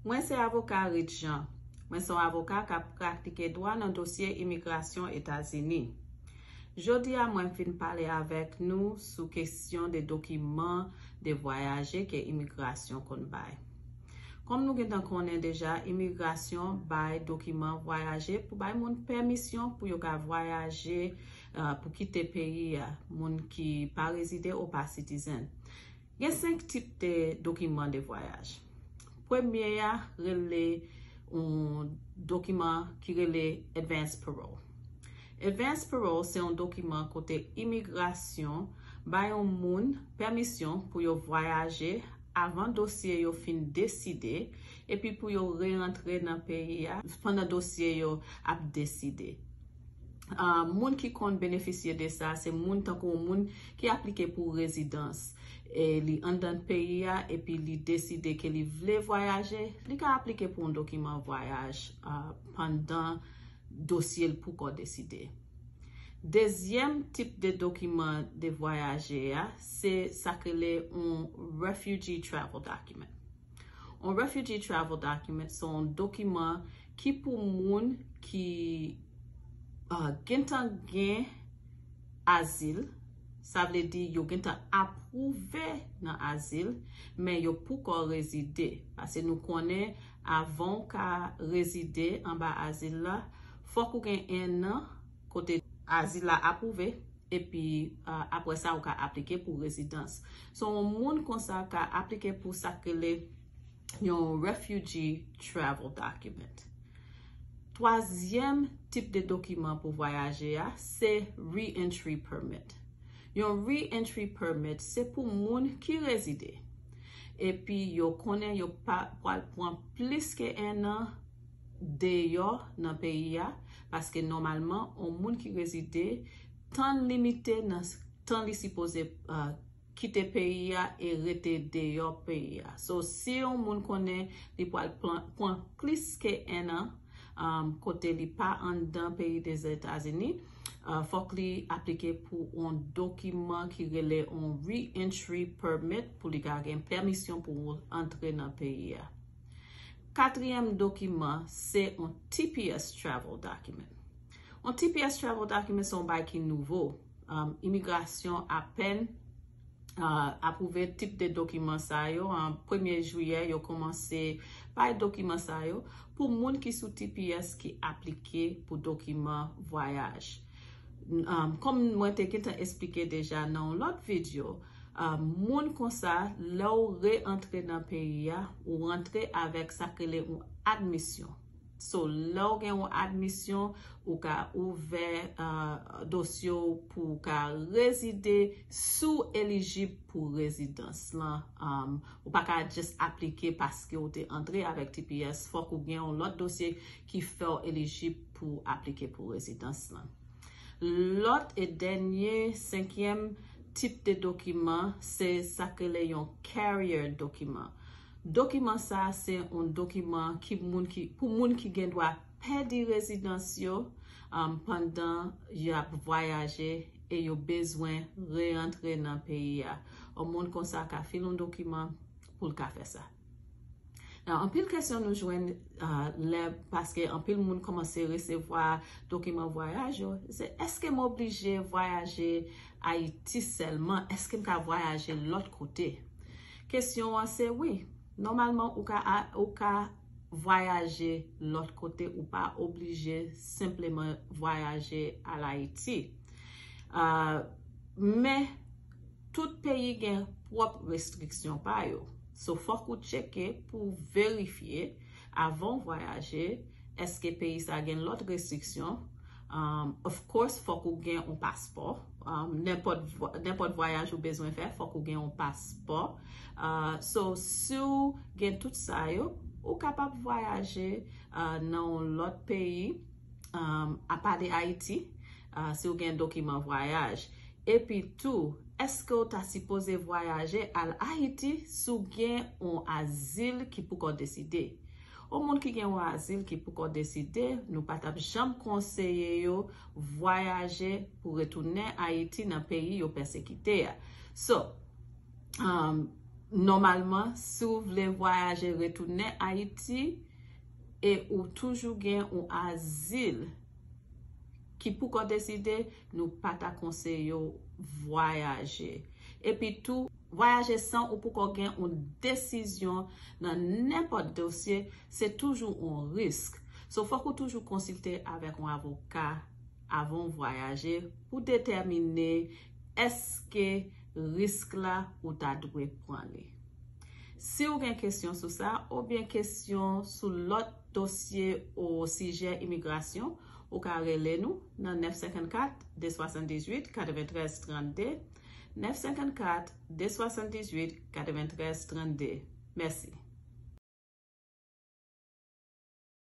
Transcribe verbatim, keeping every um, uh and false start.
Mwen se avoka Rit Jean. Mwen se yon avoka k ap pratike dwa nan dosye imigrasyon Etazini. Jodi a, mwen vin pale avèk nou sou kesyon de dokiman de vwayaje ke imigrasyon konn bay. Kòm nou gentan konnen deja, imigrasyon bay dokiman vwayaje pou bay moun pèmisyon pou yo ka vwayaje, uh, pou kite peyi a, moun ki pa rezide ou pa citizen. Gen senk tip de dokiman de vwayaj. Premye a rele yon dokiman ki rele Advance Parole. Advance Parole se yon dokiman kote imigrasyon bay yon moun pèmisyon pou yo vwayaje avan dosye yo fin deside, epi pou yo rerantre nan peyi a pandan dosye yo ap deside. Uh, moun ki konn benefisye de sa, se moun tankou yon moun ki aplike pou rezidans. E li anndan peyi a, epi li deside ke li vle vwayaje, li ka aplike pou yon dokiman vwayaj, uh, pandan dosye l poko deside. Dezyèm tip de dokiman de vwayaje a, se sa k rele yon refugee travel document. Yon refugee travel document se yon dokiman ki pou moun ki, uh, gentan gen azil, sa vle di yo gentan apwouve nan azil, men yo poko rezide. Paske nou konnen avan w ka rezide anba azil la, fòk ou gen en an kote azil la apwouve, epi, uh, apre sa ou ka aplike pou rezidans. So, yon moun konsa ka aplike pou sa k rele yon refugee travel document. Twazyèm tip de dokiman pou vwayaje a, se re-entry permit. Yon re-entry permit, se pou moun ki rezide. Epi yo konnen yo pa pral pran plis ke en an deyò nan peyi a, paske nòmalman, yon moun ki rezide, tan limite nan tan li sipoze, uh, kite peyi a e rete deyò peyi a. So, si yon moun konnen li pral pran plis ke en an, um, kote li pa anndan peyi de Etazini, uh, fòk li aplike pou yon dokiman ki rele yon re-entry permit pou li ka gen pèmisyon pou antre nan peyi a. Katriyèm dokiman, se yon T P S travel document. Yon T P S travel document se yon bagay ki nouvo. Um, imigrasyon apèn, uh, apwouve tip de dokiman sa yo. An premye jiyè, yo kòmanse bay dokiman sa yo pou moun ki sou T P S ki aplike pou dokiman vwayaj. Um, kòm mwen te gentan eksplike deja nan yon lòt videyo, uh, moun konsa, lè w re-antre nan peyi a, ou rantre avèk sa k rele yon admisyon. So, lè w gen yon admisyon, ou ka ouvè, uh, dosye w pou w ka rezide si w elijib pou rezidans lan. Um, ou pa ka just aplike paske w te antre avèk T P S. Fòk ou gen yon lòt dosye ki fè w elijib pou aplike pou rezidans lan. Lòt e dènye, senkyèm tip de dokiman, se sa k rele yon carrier dokiman. Dokiman sa a se yon dokiman ki moun ki, pou moun ki gen dwa pèdi rezidans yo, um, pandan y ap vwayaje e yo bezwen re-antre nan peyi a. Yon moun konsa ka file yon dokiman pou l ka fè sa. Now, anpil kesyon nou jwenn, uh, lè, paske anpil moun kòmanse resevwa dokiman vwayaj yo, se, èske m oblije vwayaje Ayiti sèlman? Èske m ka vwayaje lòt kote? Kesyon an se wi. Nòmalman, ou ka, a- ou ka vwayaje lòt kote, ou pa oblije senpleman vwayaje al Ayiti. Uh, men, tout peyi gen pwòp restriksyon pa yo. So, fòk ou tcheke pou verifye avan w vwayaje, èske peyi sa gen lòt restriksyon. Um, of course, fòk ou gen yon paspò. Um, nenpòt vwa- nenpòt vwayaj ou bezwen fè, fòk ou gen yon paspò. Uh, so, si w gen tout sa yo, ou kapab vwayaje, uh, nan yon lòt peyi, um, apa de Ayiti, uh, si w gen dokiman vwayaj. Epi tou, èske w ta sipoze vwayaje al Ayiti si w gen yon azil ki poko deside? Yon moun ki gen yon azil ki poko deside, nou pa t ap janm konseye yo vwayaje pou retounen Ayiti nan peyi yo pèsekite a. So, um, Nòmalman, si w vle vwayaje retounen Ayiti e ou toujou gen yon azil ki poukò deside, nou pa ta konseye w vwayaje. Epi tou, vwayaje san ou poukò gen yon desizyon nan nenpòt dosye, se toujou yon risk. So, fòk ou toujou konsilte avèk yon avoka avan w vwayaje pou detèmine èske risk la ou ta dwe pran li. Si w gen kesyon sou sa oubyen kesyon sou lòt dosye ou sijè imigrasyon, ou ka rele nou nan nèf senkannkat, de swasanndizuit, katreventrèz trannde, nèf senkannkat, de swasanndizuit, katreventrèz trannde. Mèsi.